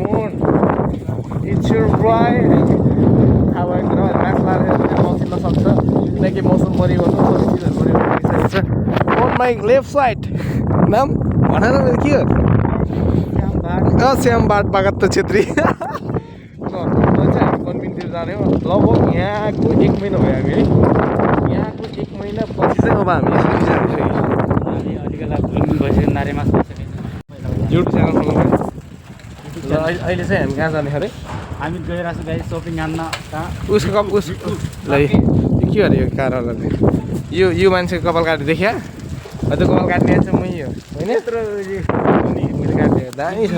moon. It's your boy. अब एकदम माथि लागेर मसिन सक्छ किनकि मौसम परिवर्तन सबै चिजहरू परिवर्तन भइसकेको छ. On my left side नाम भनेर के हो श्याम बाट बागत छेत्री. चाहिँ कन्भिनतिर जाने हो लगभग यहाँको 1 महिना भयो हामी है. यहाँको 1 महिना पछि चाहिँ अब हामी यसरी जान्छौँ. युट्युब च्यानल खोल्नु पऱ्यो. ल अहिले चाहिँ हामी कहाँ जाने अरे हामी गइरहेको गाई सपिङ गर्न कहाँ उसको कप उस ल के अरे यो कारवाला यो मान्छेको कपाल काट्यो देखिया त्यो कपाल काट्ने चाहिँ मै हो होइन यत्रो मैले काटेको दामी छ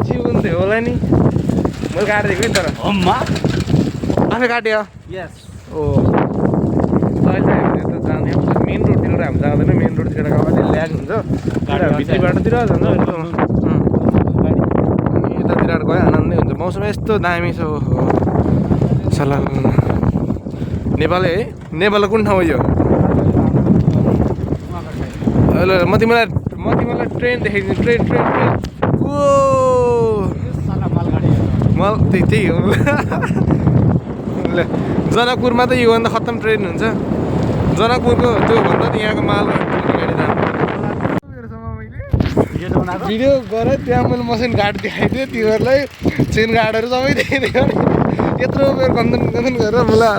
जीवन त होला नि मैले काटिदिएको नि तर आफै काट्यो यस ओ अहिले चाहिँ हामी यता जाने मेन रोडतिर हामी जाँदैन मेन रोडतिर गयो भने ल्याग हुन्छ भित्री बाटोतिर जान्छ यतातिर गयो आनन्दै हुन्छ मौसम यस्तो दामी छ सला नेपालै है नेपालको कुन ठाउँ यो ल म तिमीलाई ट्रेन देखाइदिन्छु ट्रेन ओ मल त्यही हो ल जनकपुरमा त योभन्दा खत्तम ट्रेन हुन्छ जनकपुरको त्योभन्दा त यहाँको माल गाडी भिडियो गरेँ त्यहाँ मैले मसिन गाड देखाइदिएँ तिमीहरूलाई चेन गाडहरू सबै देखाइदियो यत्रो बेर कन्दन गरेर मलाई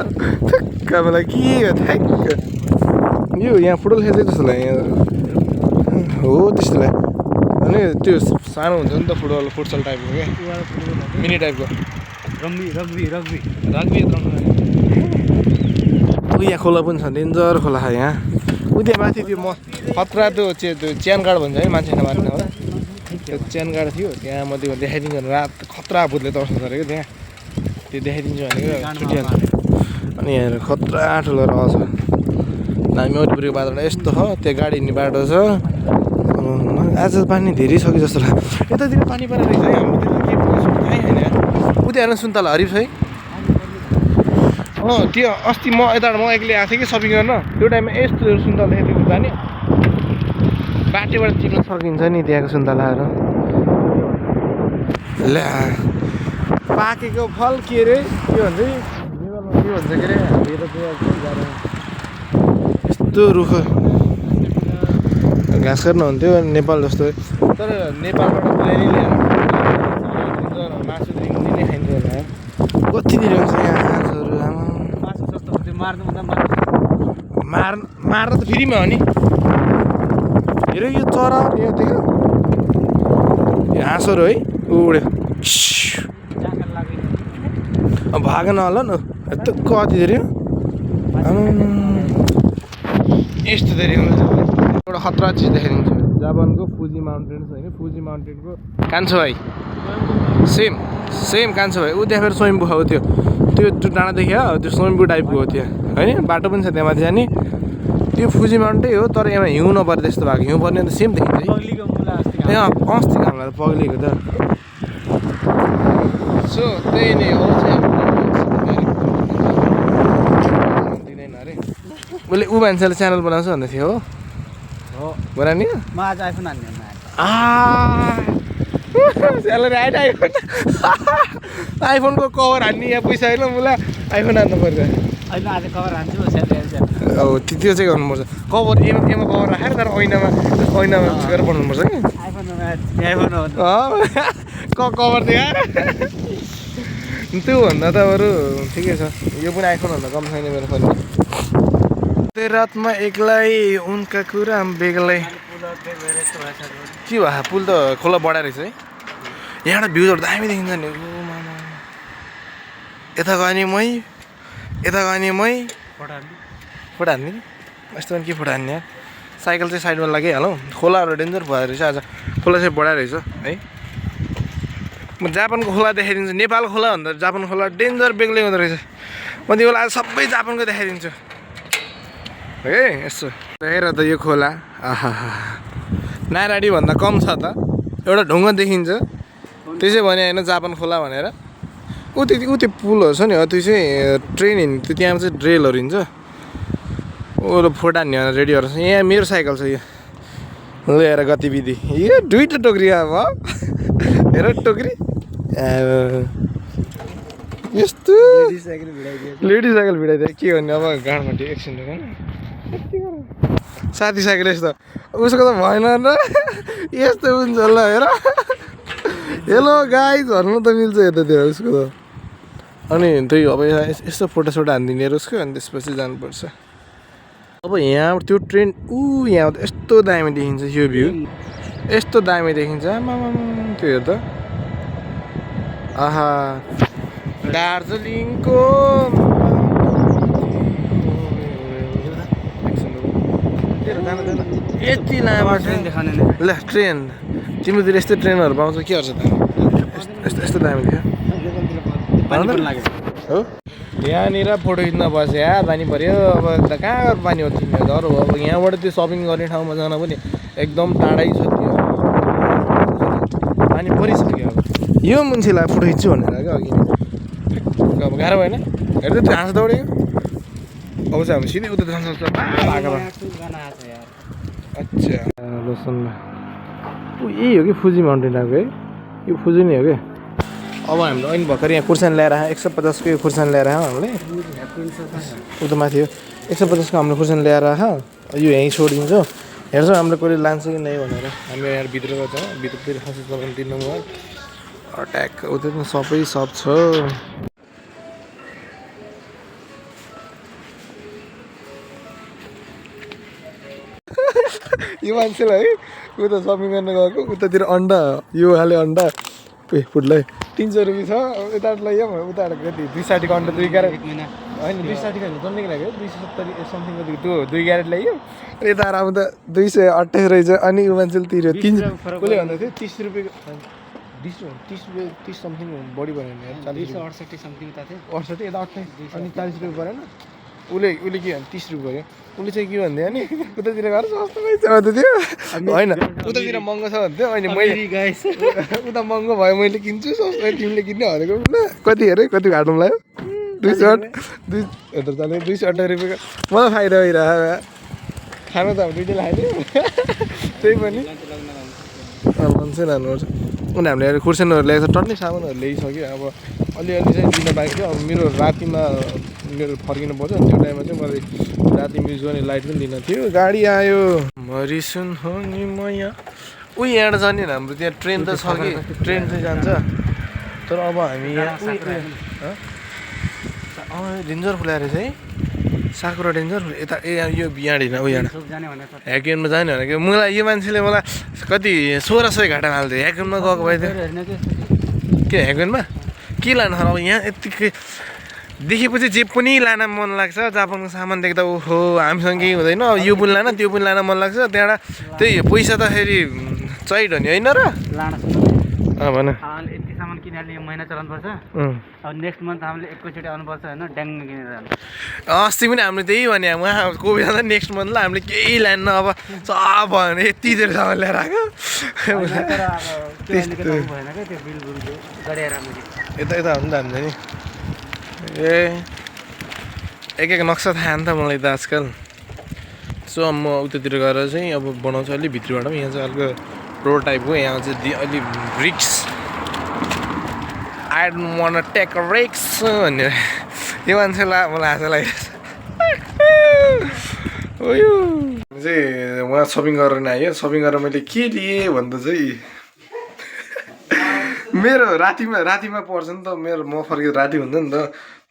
ठ्याक्क मलाई के हो ठ्याक्क यो यहाँ फुटबल खेल्छ जस्तो लाग्यो यहाँ हो त्यस्तो लाग्यो अनि त्यो सानो हुन्छ नि त फुटसल टाइपको क्या मिनी टाइपको रग्बी यहाँ खोला पनि छ डेन्जर खोला छ यहाँ उद्या माथि त्यो खतरा त्यो च्यान गाड भन्छ है मान्छे नमार्ने होला त्यो च्यान गाड थियो त्यहाँ म त्यो देखाइदिन्छु रात खतरा भूतले तर्साउँछ अरे क्या त्यहाँ त्यो देखाइदिन्छु भनेको छुट्टिहाल्छ अनि यहाँ खतरा ठुलो रहन्छ हामी वरिपरिको बाटोमा यस्तो छ त्यो गाडी हिँड्ने बाटो छ आज पानी धेरै सक्यो जस्तो लाग्यो यतातिर पानी परेर रहेछ है हाम्रोतिर के थाहै होइन उता हेर्नु सुन्तला हरिफ है त्यो अस्ति म यताबाट म एक्लै आएको थिएँ कि सपिङ गर्न त्यो टाइममा यस्तो सुन्तला देखेको जाने बाटोबाट चिक्न सकिन्छ नि त्यहाँको सुन्तलाहरू ल्या पाकेको फल के अरे के भन्छ नेपालमा के भन्छ के अरे हामी यस्तो रुख घाँस काट्नु हुन्थ्यो नेपाल जस्तो तर नेपालबाट पुऱ्याइ नै ल्याएर मासु दिने खाइन्छ होला कति दिइरहेको छ यहाँ घाँसहरू मार्न त फ्रीमा हो नि हेर यो चरा यो देख्यो यो हाँसहरू है उड्यो अब भागन होला न यस्तो कति धेरै यस्तो धेरै एउटा खतरा चिज देखाइदिन्छु जापानको फुजी माउन्टेन छ होइन फुजी माउन्टेनको कान्छो भाइ सेम कान्छो भाइ ऊ त्यहाँ फेरि स्वयम्भू हो त्यो डाँडा देख्यो त्यो स्वयम्भू टाइपको हो त्यहाँ होइन बाटो पनि छ त्यहाँ माथि जाने त्यो फुजी माउन्टै हो तर यहाँ हिउँ नपर्ने त्यस्तो भएको हिउँ पर्ने त सेम देखिन्छ है अस्तिको हामीलाई त पग्लेको त सो त्यही नै हो चाहिँ दिँदैन अरे उसले ऊ मान्छेले च्यानल बनाउँछ भन्दै थियो हो बनाउने म आज आइफोन हान्ने स्यालेरी आइट आइफोनको कभर हान्ने यहाँ पैसा होइन मलाई आइफोन हान्नु पर्छ अहिले आज कभर हान्छु स्यालेरी अब त्यो चाहिँ गर्नुपर्छ कभर एमा कभर राखेर तर ऐनामा गरेर बनाउनुपर्छ कि कभर देखाएर त्योभन्दा त अरू ठिकै छ यो पनि आइफोनभन्दा कम छैन मेरो फोन त्यो रातमा एक्लै उनका कुरा बेग्लै के भयो पुल त खोला बढाएर रहेछ है यहाँबाट भ्यूजहरू दामी देखिन्छ नि यता गयो नि मै फोटो हान्ने यस्तो पनि के फोटो हान्ने यार साइकल चाहिँ साइडमा लगाइहालौँ खोलाहरू डेन्जर भयो रहेछ आज खोला चाहिँ बढाएर रहेछ है म जापानको खोला देखाइदिन्छु नेपालको खोला भन्दा जापानको खोला डेन्जर बेग्लै हुँदो रहेछ म तिमीलाई आज सबै जापानको देखाइदिन्छु है यसो हेर त यो खोला आहा नाराडी भन्दा कम छ त एउटा ढुङ्गा देखिन्छ त्यसै भने होइन जापान खोला भनेर ऊ त्यो पुलहरू छ नि त्यो चाहिँ ट्रेन हिँड्ने त्यहाँ चाहिँ रेलहरू हिँड्छ ओ फोटो हान्ने भनेर रेडीहरू छ यहाँ मेरो साइकल छ यो लिएर गतिविधि यो दुईवटा टोक्री अब हेर टोकरी यस्तो लेडी साइकल भिडाइदियो के गर्ने अब गाडीमा एकछिन होइन साथी साइकल यस्तो उसको त भएन र यस्तो हुन्छ ल हेर हेलो गाइज भन्नु त मिल्छ यतातिर उसको त अनि त्यही अब यस्तो फोटोसोटो हानिदिने उसको अनि त्यसपछि जानुपर्छ अब यहाँ त्यो ट्रेन यहाँ यस्तो दामी देखिन्छ यो भ्यू यस्तो दामी देखिन्छ आमामा त्यो हेर त आहा दार्जिलिङको यति लामो ट्रेन देखाउने ल ट्रेन तिमीतिर यस्तै ट्रेनहरू पाउँछ के गर्छ त यस्तो यस्तो दामी थियो हो यहाँनिर फोटो खिच्न बस्यो पानी पऱ्यो अब त कहाँ गएर पानी हो तिमीहरू डर हो अब यहाँबाट त्यो सपिङ गर्ने ठाउँमा जान पनि एकदम टाढै छ त्यो पानी परिसक्यो अब यो मान्छेलाई फोटो खिच्छु भनेर क्या अघि अब गाह्रो भएन हेर्दै त्यो हाँस दौडेको अब चाहिँ हामी सिधै उता जान्छ अच्छा लोसनमा यही हो कि फुजी माउन्टेन आएको है यो फुजी नै हो कि अब हामीले ऐन भर्खर यहाँ खुर्सानी ल्याएर 150को यो खुर्सानी ल्याएर हामीले उता माथि हो 150को हामीले खुर्सानी ल्याएर यो यहीँ छोडिदिन्छौँ हेर्छौँ हाम्रो कसले लान्छ कि नै भनेर हामी यहाँ भित्र गर्छ भित्रतिर खसी चलाउनु दिनु भयो अट्याक उता पनि सबै सब छ यो मान्छेलाई है उता सपिङ गर्न गएको उतातिर अन्डा यो खाले अन्डा फुट्लै 300 रुपियाँ छ यताबाट ल्यायो उताबाट कति 260को अन्डा 2 क्यारेट होइन 260 होइन जम्मै लाग्यो 270 समथिङको त्यो 2 क्यारेट ल्यायो यता आएर त 228 रहेछ अनि यो मान्छेले तिर्यो 300 कसले भन्दा थियो 30 रुपियाँको 30 समथिङ बढी परेन 68 समथिङ त थियो 68 यता 28 अनि 40 रुपियाँ परेन उसले के भन्यो 30 रुपियाँ भयो उसले चाहिँ के भन्दै अनि उतातिर गएर सस्तो भएछ भन्दै थियो होइन उतातिर महँगो छ भन्थ्यो अनि मैले उता महँगो भयो मैले किन्छु सस्तो तिमीले किन्ने भनेको ल कति हेरे कति घाटौँ लाग्यो 228 रुपियाँको मलाई फाइदा भइरहेको खानु त अब दुइटै लाग्यो त्यही पनि मान्छे लानुपर्छ उनी हामीले खुर्सानीहरू ल्याएको छ टन्नै सामानहरू ल्याइसक्यो अब अलिअलि चाहिँ दिन बाँकी थियो अब मेरो रातिमा मेरो फर्किनु पर्छ त्यो टाइममा चाहिँ मैले राति युज गर्ने लाइट पनि दिन थियो गाडी आयो मरिसुन हो नि म यहाँ उही यहाँबाट जाने हाम्रो त्यहाँ ट्रेन त छ कि ट्रेन चाहिँ जान्छ तर अब हामी यहाँ डेन्जर खुलाएर चाहिँ साकुरा डेन्जर यता ए यो यहाँनिर यहाँ ह्याकेनमा जाने भनेको मलाई यो मान्छेले मलाई कति 1600 घाटा हाल्थ्यो ह्याकेनमा गएको भए थियो के ह्याकेनमा के लानु अब यहाँ यत्तिकै देखेपछि जे पनि लान मन लाग्छ जापानको सामान देख्दा ओहो हामीसँग केही हुँदैन यो पनि लान त्यो पनि लान मन लाग्छ त्यहाँबाट त्यही पैसा त फेरि चाहिड हो नि होइन र भन यति सामान किनिहाल्ने यो महिना चलाउनुपर्छ अब नेक्स्ट मन्थ हामीले एकैचोटि आउनुपर्छ होइन ड्याङ किनेर जानु अस्ति पनि हामीले त्यही भने उहाँ कोभिड आउँदा नेक्स्ट मन्थलाई हामीले केही लान्न अब सब भयो भने यति धेरै सामान ल्याएर आएको यता यता हो नि त हामीले नि ए एक नक्सा थाहा नि त मलाई त आजकल सो म उतातिर गएर चाहिँ अब बनाउँछु अलिक भित्रबाट पनि यहाँ चाहिँ अर्को रोड टाइपको यहाँ चाहिँ अलि रिक्स I don't want take a रिक्स भन्ने यो मान्छेलाई मलाई आशा लागिरहेको यो चाहिँ उहाँ सपिङ गरेर नै आयो सपिङ गरेर मैले के लिएँ भन्दा चाहिँ मेरो रातिमा पर्छ नि त मेरो म फर्केर राति हुन्छ नि त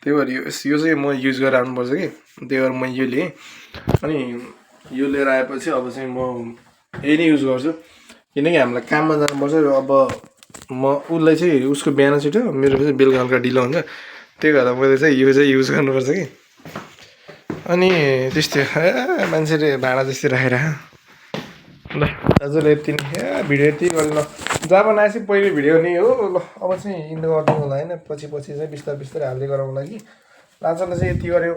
त्यही भएर यो चाहिँ म युज गरेर आउनुपर्छ कि त्यही भएर म यो लिएँ अनि यो लिएर आएपछि अब चाहिँ म यही नै युज गर्छु किनकि हामीलाई काममा जानुपर्छ अब म उसलाई चाहिँ उसको बिहान छिटो मेरो चाहिँ बेलुका हल्का ढिलो हुन्छ त्यही भएर मैले चाहिँ यो चाहिँ युज गर्नुपर्छ कि अनि त्यस्तै मान्छेले भाडा जस्तै राखेर ल दाजुले यति नै भिडियो यति गर्नु ल जापान आएपछि पहिले भिडियो नै हो ल अब चाहिँ इन्डो गरिदिनु होला होइन पछि चाहिँ बिस्तारै हाल्दै गराउनु लागि लाचाले चाहिँ यति गऱ्यो